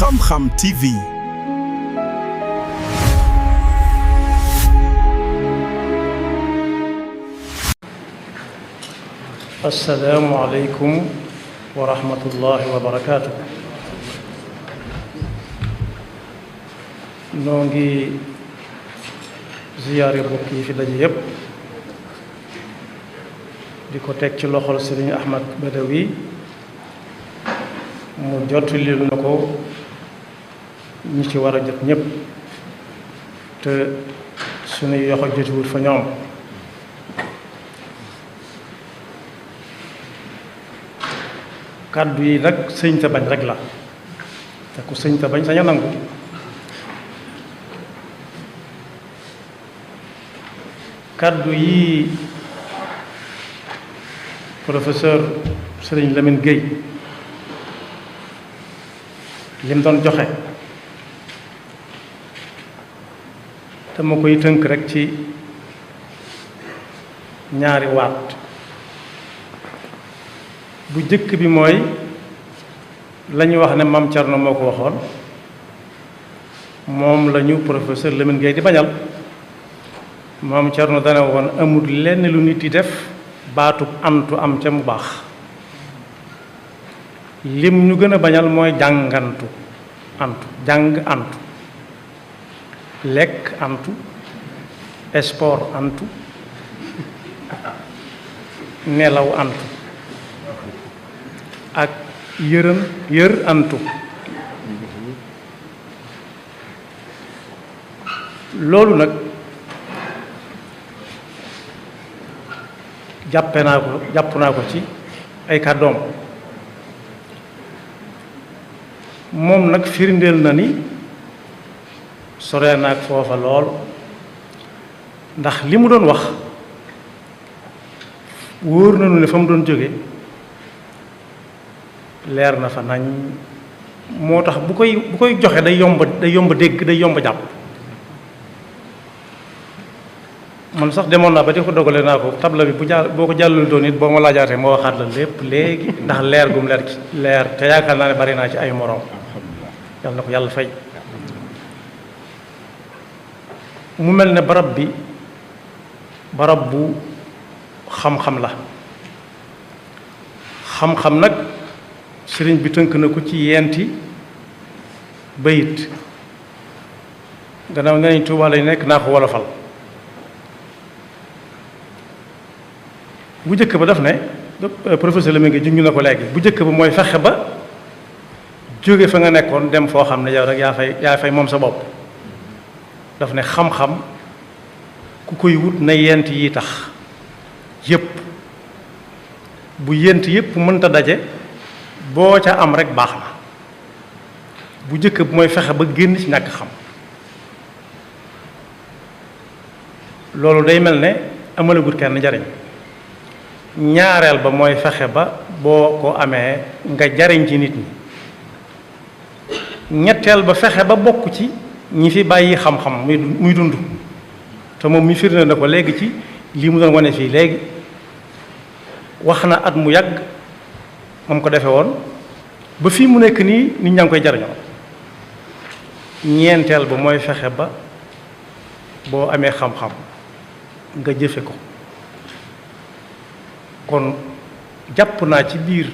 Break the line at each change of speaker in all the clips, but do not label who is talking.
Xam-Xam TV.
Assalaamu aleykum wa rahmatullahi wa barakaatu. noo ngi ziyaare bokk yi fi daje yépp di ko teg ci loxol Sëriñ Ahmad Badawi mu jottalil na ko ñi ci war a jot ñépp te suñuy yoxo jotiwut fa ñoom. kàddu yi nag sëñ ta bañ rek la te ku sëñ ta bañ sañ a nangu. kàddu yi professeur Serigne Lamine Gueye lim doon joxe te ma koy tënk rek ci ñaari waat. bu jëkk bi mooy la ñu wax ne Maam Cerno moo ko waxoon moom la ñu professeur Lamine Gueye di bañal. Maam Cerno dana woon amul lenn lu nit di def baatub antu am ca mu baax. lim ñu gën a bañal mooy jàngantu antu jàng antu lekk antu sport antu nelaw antu ak yër antu. loolu nag jàpp naa ko ci ay kàddoom. moom nag firndeel na ni sore naag foofa lool ndax li mu doon wax wóor nañu ne fa mu doon jóge leer na fa nañ. moo tax bu koy joxe day yomb dégg day yomb jàpp. man sax demoon naa ba di ko dogale naa ko tabla bi boo ko jàllul doon it boo ma laajaatee moo waxaat la lépp léegi ndax leer gum leer te yaakaar naa ne bari naa ci ay moroom. yàlla na ko yàlla fay. mu mel ne barab bi barab bu xam-xam la. xam-xam nag sëriñ bi tënk na ko ci yenti bayit. gannaaw nee nañ Tuubaa lay nekk naa ko wolofal. bu njëkk ba daf ne professeur Lamine Gueye junj na ko léegi bu njëkk ba mooy fexe ba jóge fa nga nekkoon dem foo xam ne yow rek yaa fay moom sa bopp. daf ne xam-xam ku koy wut na yent yi tax yépp bu yent yépp mënta daje boo ca am rek baax na. bu njëkk bi mooy fexe ba génn ci ñàkk xam. loolu day mel ne amalagut kenn njariñ. ñaareel ba mooy fexe ba boo ko amee nga jariñ ci nit ñi. ñetteel ba fexe ba bokk ci ñi fi bàyyi xam-xam muy dund te moom mi firnde na ko léegi ci lii mu doon wane fii léegi. wax na at mu yàgg moom ko defe woon ba fii mu nekk nii nit ñaa ngi koy jariñoo. ñeenteel ba mooy fexe ba boo amee xam-xam nga jëfe ko. kon jàpp naa ci biir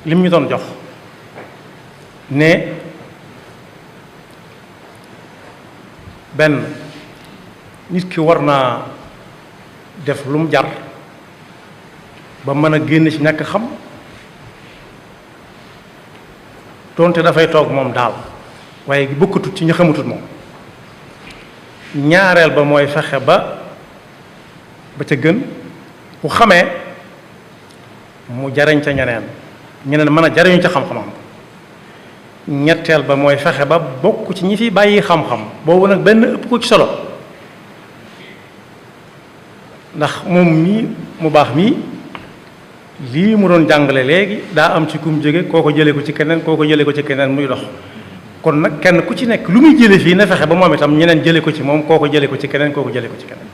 lim ñu doon jox ne benn nit ki war naa def lu mu jar ba mën a génn ci ñàkk xam doonte dafay toog moom daal waaye bokkatut ci ñu xamatut moom. ñaareel ba mooy fexe ba ca gën bu xamee mu jariñ ca ñeneen mën a jariñu ca xam-xamam. ñetteel ba mooy fexe ba bokk ci ñi fi bàyyi xam-xam boobu nag benn ëpp ko ci solo ndax moom mii mu baax mii lii mu doon jàngale léegi daa am ci kum jóge koo ko jëlee ko ci keneen koo ko jëlee ko ci keneen muy dox. kon nag kenn ku ci nekk lu muy jële fii na fexe ba moom itam ñeneen jële ko ci moom koo ko jëlee ko ci keneen koo ko jëlee ko ci keneen.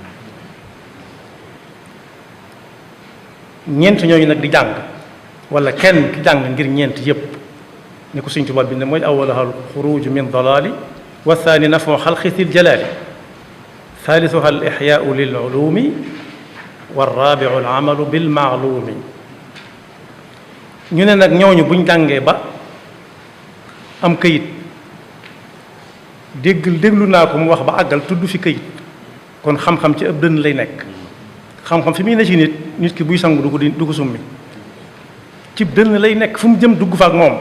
ñeent ñooñu nag di jàng wala kenn ki jàng ngir ñeent yépp ni ko Sëñ Tuubaa bi ne mooy awwaluha alxuruju min dalaali wa thani nafu xalqi sil jalaali thalithuha al ixyaau lil ulumi wa rabiu al amalu bil maalumi ñu ne nag ñooñu buñ jàngee ba am këyit déglu naa ko mu wax ba àggal tudd fi këyit kon xam-xam ci ëpp dënn lay nekk xam-xam fi muy ne ci nit ki buy sangu du ko summi ci dënn lay nekk fu mu jëm dugg fa ak moom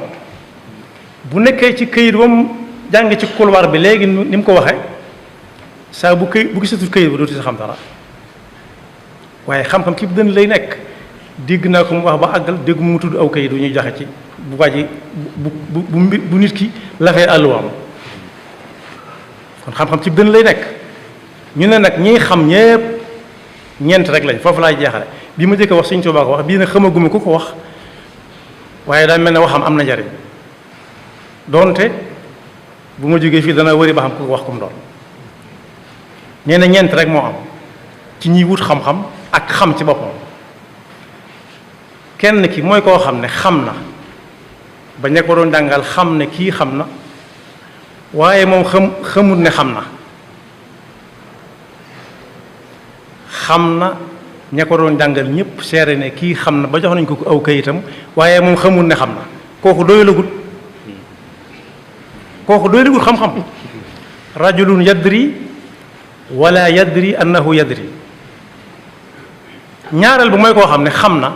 bu nekkee ci këyit ba mu jàng ci couloir bi léegi ni mu ko waxee saa bu gisatul këyit ba dootu si xam dara waaye xam-xam ci dënn lay nekk dégg naa ko mu wax ba àggal dégg mu tudd aw këyit bu ñuy joxe ci bu waji bu nit ki lafee àlluwaam kon xam-xam ci dënn lay nekk ñu ne nag ñiy xam ñépp ñeent rek lañ foofu laay jeexale bi ma jëkk wax Sëñ Tuubaa ko wax bii nag xamaguma ku ko wax waaye daa mel ne waxam am na njariñ doonte bu ma jógee fii dana wëri ba xam ku ko wax kum doon nee na ñeent rek moo am ci ñiy wut xam-xam ak xam ci boppam kenn ki mooy koo xam ne xam na ba ña ko doon jàngal xam ne kii xam na waaye moom xamut ne xam na xam na ña ko doon jàngal ñëpp seere ne kii xam na ba jox nañ ko aw kayitam waaye moom xamut ne xam na kooku doyalagut xam-xam rajulun yadri wala yadri annahu yadri ñaareel bu mooy koo xam ne xam na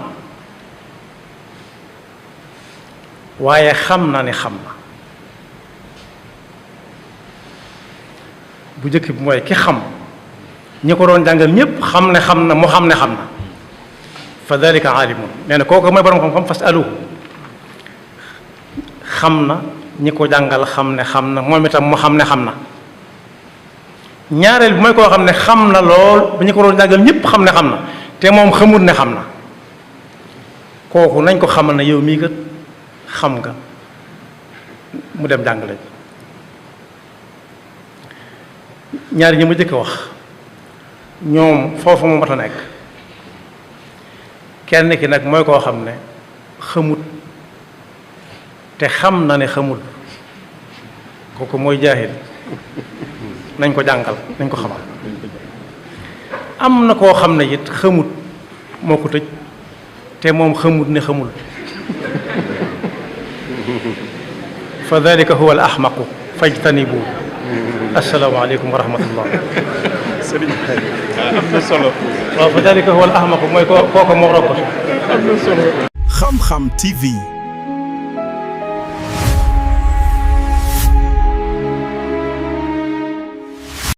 waaye xam na ne xam na bu njëkk bi mooy ki xam ñi ko doon jàngal ñépp xam ne xam na mu xam ne xam na fa dalika aalimun nee na kooku mooy borom xam-xam fasaluhu xam na ñi ko jàngal xam ne xam na moom itam mu xam ne xam na ñaareel bi mooy koo xam ne xam na lool ba ñi ko doon jàngal ñépp xam ne xam na te moom xamul ne xam na kooku nañ ko xamal ne yow mii kat xam nga mu dem jàngale ñaari ñi ma jëkk wax ñoom foofu mu mat a nekk kenn ki nag mooy koo xam ne xamut te xam na ne xamul kooku mooy jaahil nañ ko jàngal nañ ko xamal am na koo xam ne it xamut moo ko tëj te moom xamut ne xamul fa dalika huwa al ahmaqu fajtanibu assalaamu aleykum wa rahmatullah
am na solo
waaw fa dalika huwa al ahmaqu mooy kooku moo rokko
am na solo
Xam-Xam TV